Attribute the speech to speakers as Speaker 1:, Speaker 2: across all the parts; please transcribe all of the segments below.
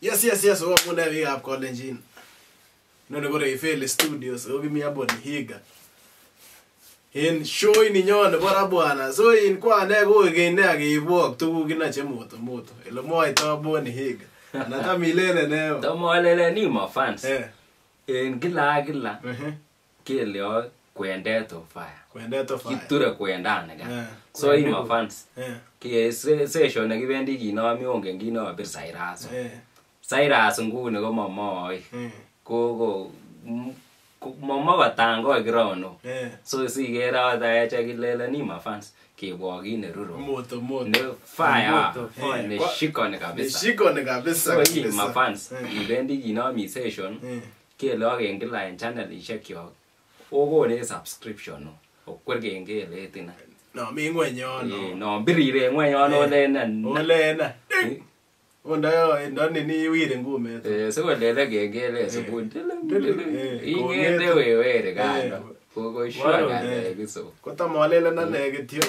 Speaker 1: Yes, yes, yes, oamune biikab Kalenjin. Inoni ko Rayfeli Studios, ako kimi ak Boni Higa. En show ininyon nebo ra bwana. So in ko ane koik ine keibwok tuguk ine che moto moto. Ele mwoito Boni Higa. Ana tam ilele ne.
Speaker 2: Tam alele ni ma fans. En kila ak kila. Kele kwendet of fire.
Speaker 1: Kwendet of fire.
Speaker 2: Kiture kwendani. So i ma fans. Ke session nekibendi kinomi ongen kinobir Cyrus. Cyrus nguni ko momoi. Ko momo kotangoi kirono. So sikere akot achek kilele ni ma fans kebwa kit neruro.
Speaker 1: Moto moto.
Speaker 2: Ne fire. Ne shikoni kabisa.
Speaker 1: Ne shikoni kabisa.
Speaker 2: So i ma fans ibendi kinomi session kele ak en kila en channelishek kyok okonech subscription okwer kengelet ine.
Speaker 1: No mi ngweny yon.
Speaker 2: No birir en ngweny yon olenen.
Speaker 1: Olenen. Onda ndo nini wiren kumet.
Speaker 2: Sikolele kengele subui. Ingete wewere kando. Kokoishwa ngalek iso.
Speaker 1: Kotam alelen ane kityo.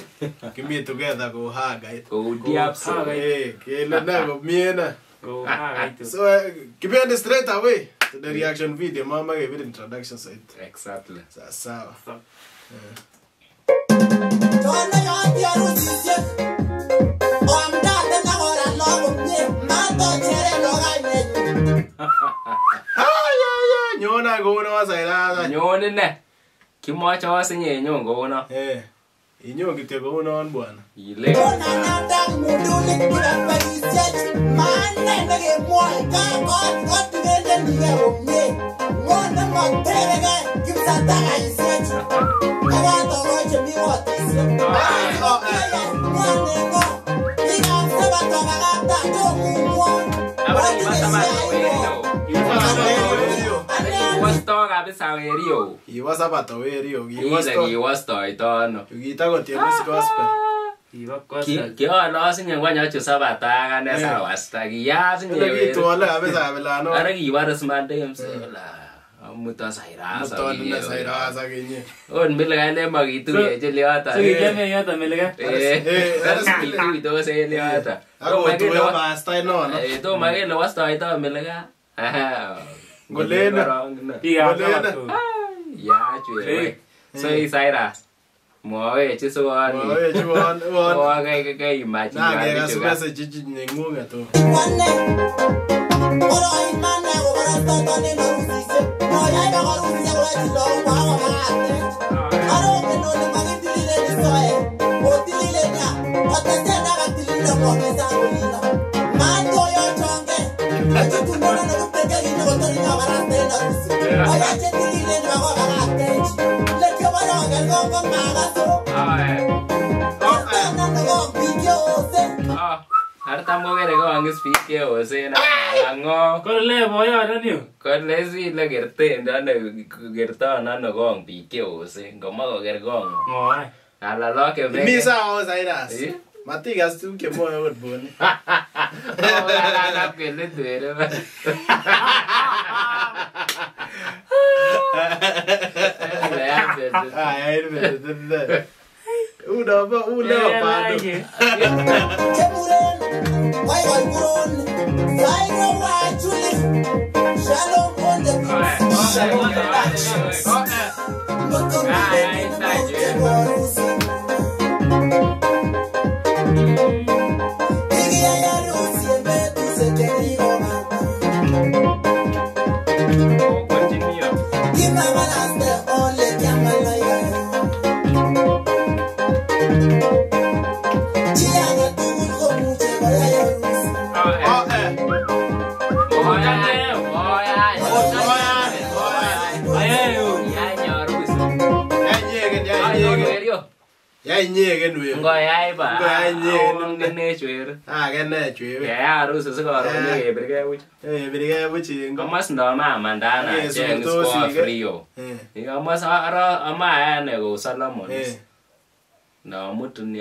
Speaker 1: Kimi together ko hagait.
Speaker 2: Kou diapso.
Speaker 1: Kele ne komie ne.
Speaker 3: Kou hagait.
Speaker 1: So kibendi straight away to the reaction video. Mama kebir introduction side.
Speaker 2: Exactly.
Speaker 1: Sawa. Nyona kouno Cyrus.
Speaker 2: Nyon ine. Kimoche osinye inyon kouno.
Speaker 1: Inyon kityo kounon bwana.
Speaker 2: Ile. Kiwosto kabisa werio.
Speaker 1: Kiwo sabato werio.
Speaker 2: Kiwostoito ano.
Speaker 1: Kitakotieme gospel.
Speaker 2: Kiolosinye ngwany achu sabato ak ane sawasta. Kiyasinye werio.
Speaker 1: Kitwole kabisa kabilano.
Speaker 2: Ara kiboru Smandems. Amuto Cyrus.
Speaker 1: Muto Cyrus akinye.
Speaker 2: On Milika nemakituyechi lioto.
Speaker 3: So kikiame yoto Milika?
Speaker 2: Kituitos en lioto.
Speaker 1: Akotuyo pasta inono.
Speaker 2: Tomo kele wastoito Milika.
Speaker 1: Ngolene.
Speaker 3: Biikab
Speaker 2: Yach wewe. So i Cyrus. Mwowech siwon.
Speaker 1: Mwowech won.
Speaker 2: Mwowe keimagine.
Speaker 1: Nakekas message neng'ung'et o.
Speaker 2: Artam kokere kong'is biik cheosen ang'o.
Speaker 3: Kole boyot yu?
Speaker 2: Kole sile kerten ano kerton ano kong biik cheosen ngomo koker kong.
Speaker 3: Ng'o any?
Speaker 2: Ala lok
Speaker 1: Mi sawa Cyrus. Matikas tuguk chemwoe okot Boni.
Speaker 2: Kanap kelit weri.
Speaker 1: Uno pando.
Speaker 2: Ngoyai ba. Ongen chwer.
Speaker 1: Kene chwer.
Speaker 2: Keyai harusi sikoron kebirgei buch.
Speaker 1: Kebirgei buch en
Speaker 2: Komos ndo mamanda acheng siko free o. Komos ara amae ane kou Solomon. Na mutuni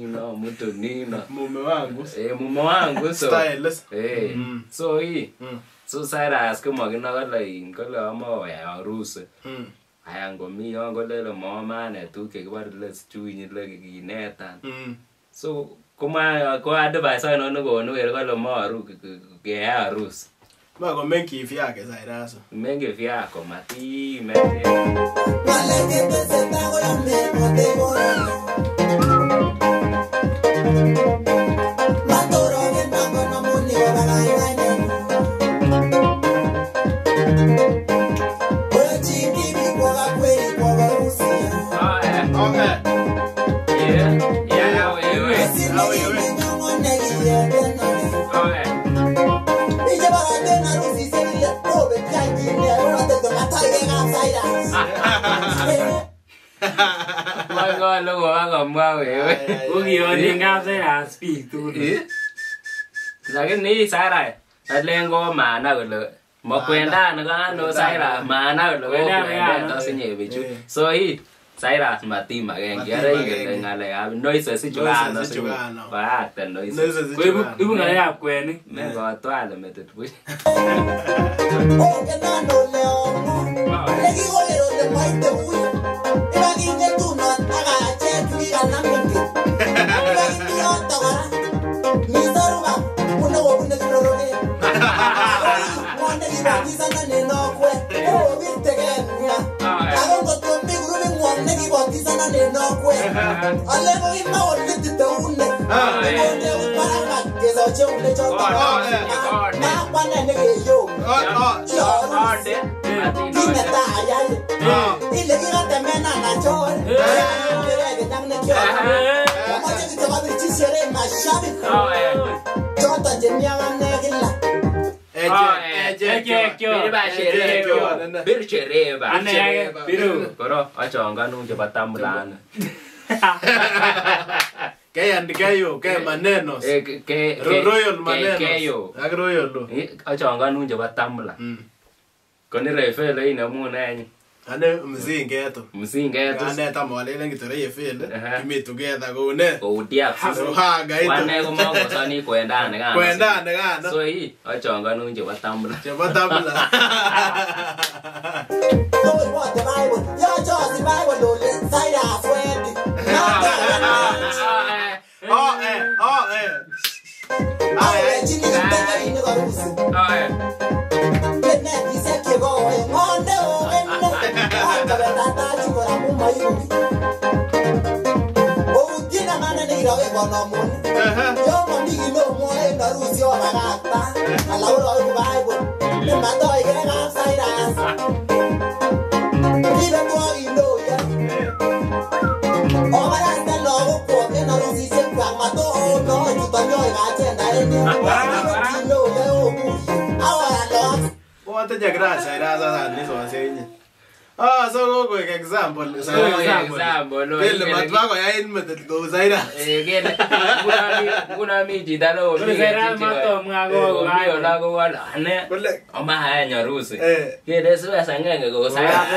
Speaker 2: no.
Speaker 1: Mume wangu.
Speaker 2: Mume wangu so.
Speaker 1: Stylist.
Speaker 2: So i. So Cyrus komakina kole in kole amoe koyai harusi. Aya ngomi yon kolele moomane tuguk chekibore le sijui le kinetan. So koma ko advice ainon nekonu kere kole moru keyai harusi.
Speaker 1: Ma ko mengi vyake Cyrus.
Speaker 2: Mengi vyako mati Lakini Cyrus alen ko maana kole makwenda nikano Cyrus maana kole kokwenda tosinye bichu. So hii Cyrus matimaken ara ingen ng'alekab noises ichukano koakta noises.
Speaker 3: Ibu ng'alekab kwenik.
Speaker 2: Mekotwal metit buch. Koro achanganun chebo tamulani.
Speaker 1: Keandikayo ke manenos. Royal manenos. Ak royal lo.
Speaker 2: Achanganun chebo tamula. Koni refele inamune any.
Speaker 1: Ane mzingeto.
Speaker 2: Mzingeto.
Speaker 1: Ane tamwalelen kityo refele. Kimi together koune.
Speaker 2: Koudiap.
Speaker 1: Haga ito.
Speaker 2: Wane komokosoni kwendane kano.
Speaker 1: Kwendane kano.
Speaker 2: So hii achanganun chebo tamula.
Speaker 1: Chebo tamula. So kokoek example.
Speaker 2: Example.
Speaker 1: Kele matwa koyain metit kou Cyrus.
Speaker 2: Kele nguno mi chito neo mi chito ane omae harusi. Kele siwes agenge kou Cyrus.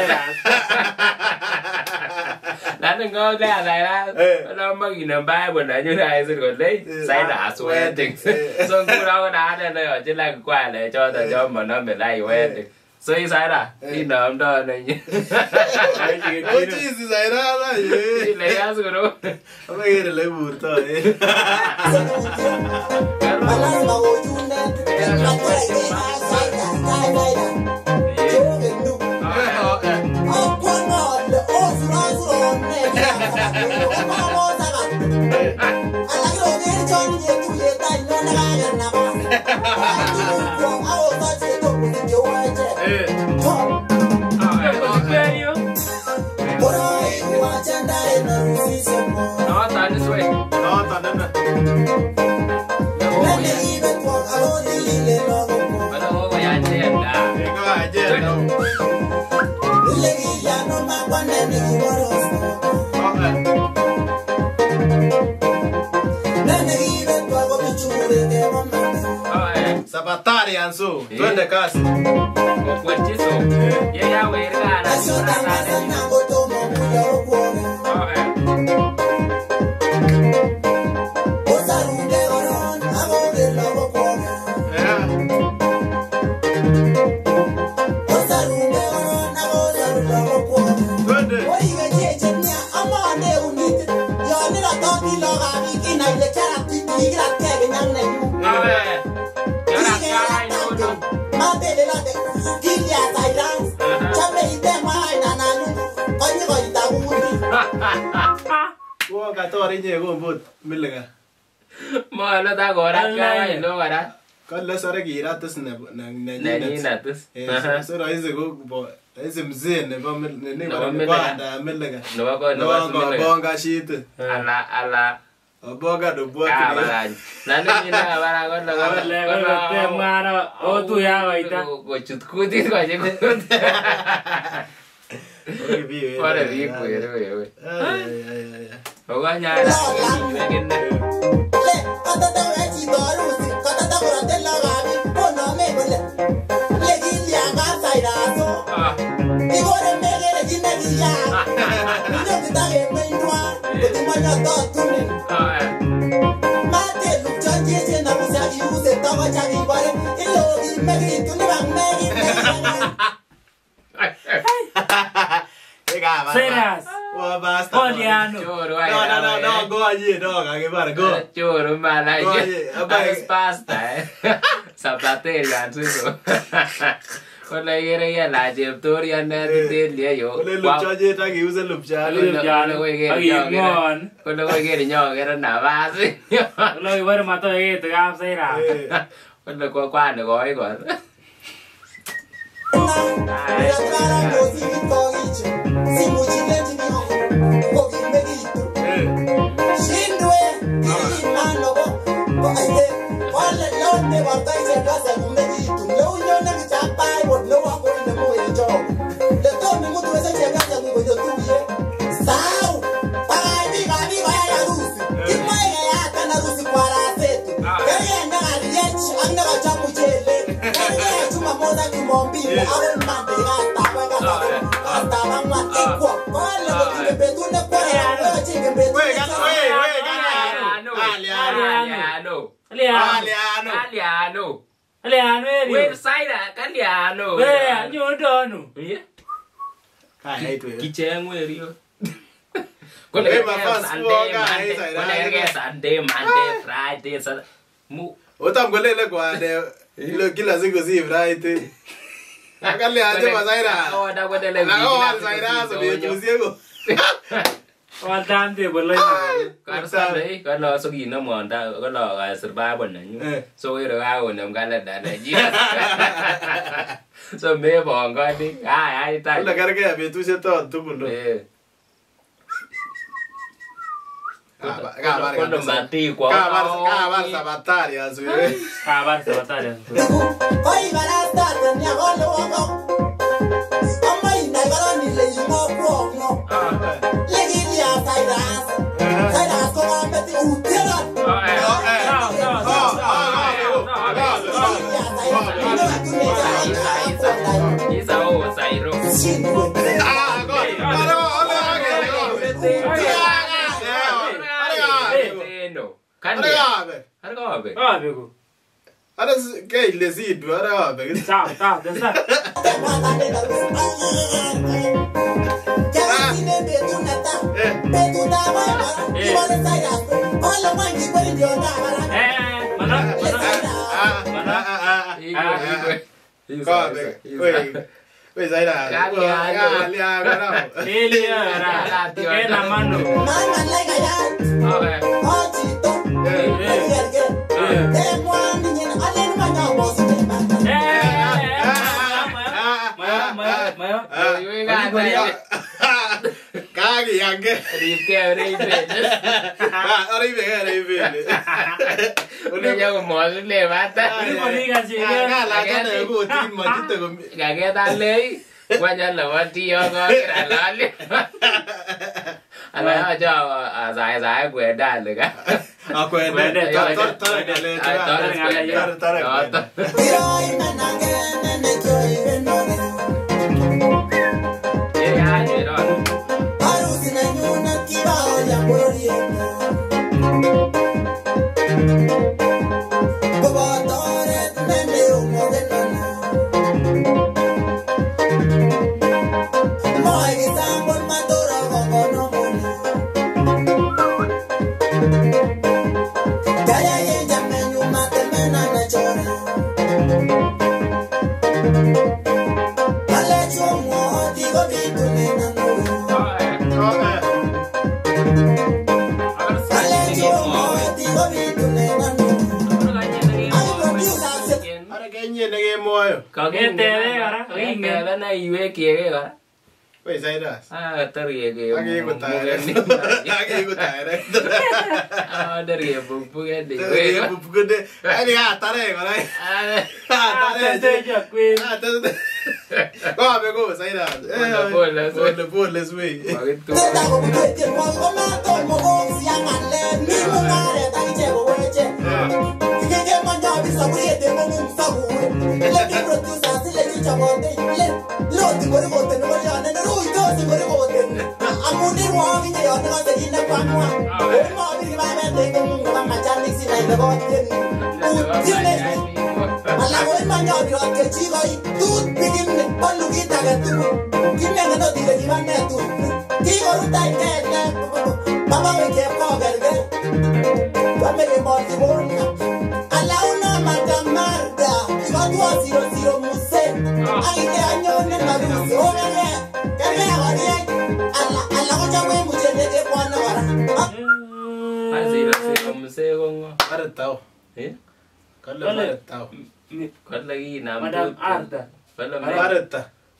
Speaker 2: Lakini ngole Cyrus olomokinem Bible nenyun akisir kole Cyrus wedding. So nguno ko neyoche like kwale choton chon monome like wedding. So hii Cyrus, inomdo ano inye.
Speaker 1: Ochizi Cyrus.
Speaker 2: Ile yas koro.
Speaker 1: Amakere leiburto. Sabatarian so, twende kasi.
Speaker 2: Kokwerchiso. Ye wergana.
Speaker 4: Kilya Cyrus. Chame itema nananyu. Konyi koita kuti.
Speaker 1: Wo kator inye kombut Milika.
Speaker 2: Molo ta korat kawai lo korat.
Speaker 1: Kale sore kirat is nenyinet. So rahisi ko rahisi mzee nebo nebo Milika.
Speaker 2: Nebo Milika.
Speaker 1: Bonga shit.
Speaker 2: Ala
Speaker 1: Bonga do bwa.
Speaker 2: Nani mina bara kola
Speaker 3: kola mara otu ya koita.
Speaker 2: Kochut kutit kochut kutit. Ore biik wewe.
Speaker 1: Ay.
Speaker 2: Oganya.
Speaker 4: Le katata wechi dorusi katata korate lagabi konome kole. Le kilya ka Cyrus. Igore megere kinekiya. Nyokitage mendwa kotimanyo totunin. Mate lupchan cheche na usaki use tokoch ak ibore ilo kimekitu nibak mekit.
Speaker 3: Cyrus.
Speaker 1: Koliano. No, go aye, no, kakibare, go.
Speaker 2: Choro mala. Aye. Pasta, Zapatela, suko. Kole ikere kelach cheptoriot netilie yo.
Speaker 1: Kole lupchonyet ak iuse lupchanik.
Speaker 2: Kole koiker inyokere nabas.
Speaker 3: Kole ibore matoeketu kap Cyrus.
Speaker 2: Kole kwani koikor. Kicheng werio. Kole Sunday, Monday, Friday, Saturday.
Speaker 1: Otam kolele kwande kila siku si Friday. Akale aje Cyrus.
Speaker 2: Oda kodele.
Speaker 1: Na wal Cyrus betusiek ko.
Speaker 3: Wal timetable lo.
Speaker 2: Sunday kolo so kinemwon ta kolo kasir Bible nenyu. So wero kakonem kalenda nenyin. So mebongoni. Ai ta.
Speaker 1: Kole kerkei betusiek ton tugul. Kabar Zapatarias.
Speaker 3: Kabar Zapatarias.
Speaker 1: Ara keile sidu ara abe.
Speaker 3: Sawa sawa tesa.
Speaker 1: Wait, Cyrus.
Speaker 2: Ah, tergege.
Speaker 1: Aku tarik. Aku tarik.
Speaker 2: Ah, tergege bubuk deh.
Speaker 1: Tergege bubuk deh. Ini ah tarik, orang. Ah, tarik. Ah, tarik. Kau apa kau, Cyrus?
Speaker 2: Boleh,
Speaker 1: boleh, boleh, boleh.
Speaker 2: Begitu.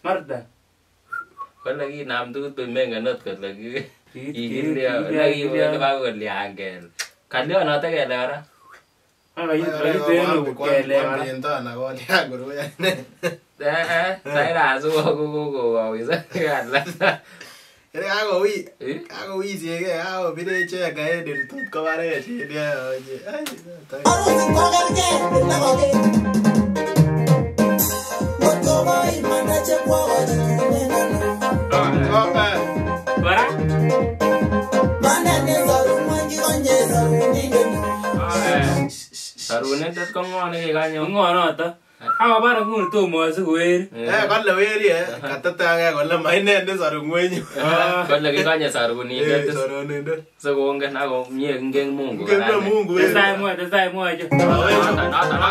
Speaker 3: Marta.
Speaker 2: Kalau lagi nam tu pemenganot kalau lagi ini dia lagi boleh bawa liangkel. Kalau anak tak ada orang.
Speaker 3: Lagi tu
Speaker 1: kele orang.
Speaker 2: Saya rasa aku aku bisa kan lah.
Speaker 1: Ini aku isi ke, aku pilih cek gaya dari tu kemarin dia.
Speaker 2: Sarunet ko ngo ne kikanyo?
Speaker 3: Ngo noto? Ako bara nguni tomo asikower.
Speaker 1: Kole weri katetage kole ma inendet sarungwenyu.
Speaker 2: Kole kikonye sarunindet.
Speaker 1: Sarunindet.
Speaker 2: Sikongen ako mie ingen Mungu.
Speaker 1: Ingen Mungu.
Speaker 3: Testai mwa cho. Noto.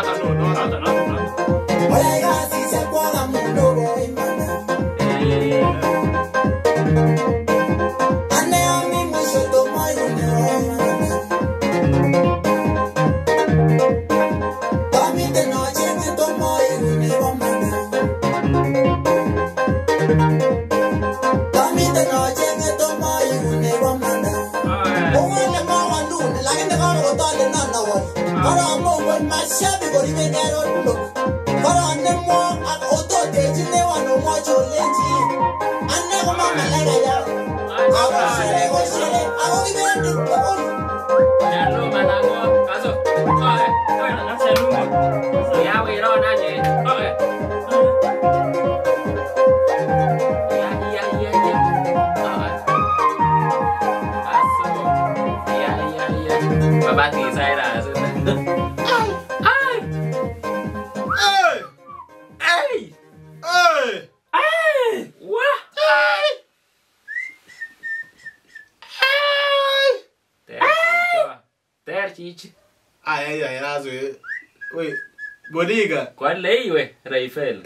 Speaker 1: Bodiga.
Speaker 2: Kole iwe Rafael.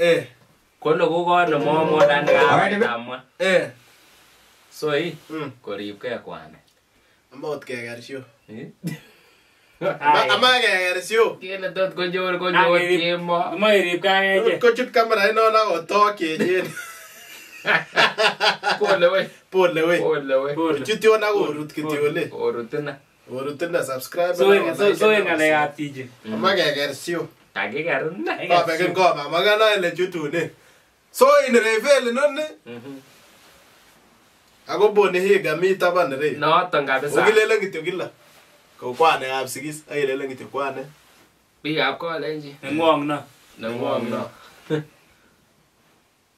Speaker 2: Kole kokole momwodan kamwa. So i koribkei kwane.
Speaker 1: Ama ot keker show. Ama keker show.
Speaker 2: Kele tot konyor kemo.
Speaker 3: Kimoe iribkei ak echek.
Speaker 1: Kochut kamera inon ak otokyechen.
Speaker 2: Pole wei.
Speaker 1: Pole wei. Chut yon ak orut kityo ole.
Speaker 2: Orut ine.
Speaker 1: Orut ine subscribe.
Speaker 3: So en ngalekab chichi.
Speaker 1: Ama keker show.
Speaker 2: Kakiker ine.
Speaker 1: Kobekin koba makanai ile chutune. So in Rafael inoni. Ako Boni Higa mi taban ireu.
Speaker 2: Noton kabisa.
Speaker 1: Okilelen kityo kila. Kou kwanekab sigis ak ilelen kityo kwane.
Speaker 2: Biikab kolenjin.
Speaker 3: Nengwong no.
Speaker 2: Nengwong no.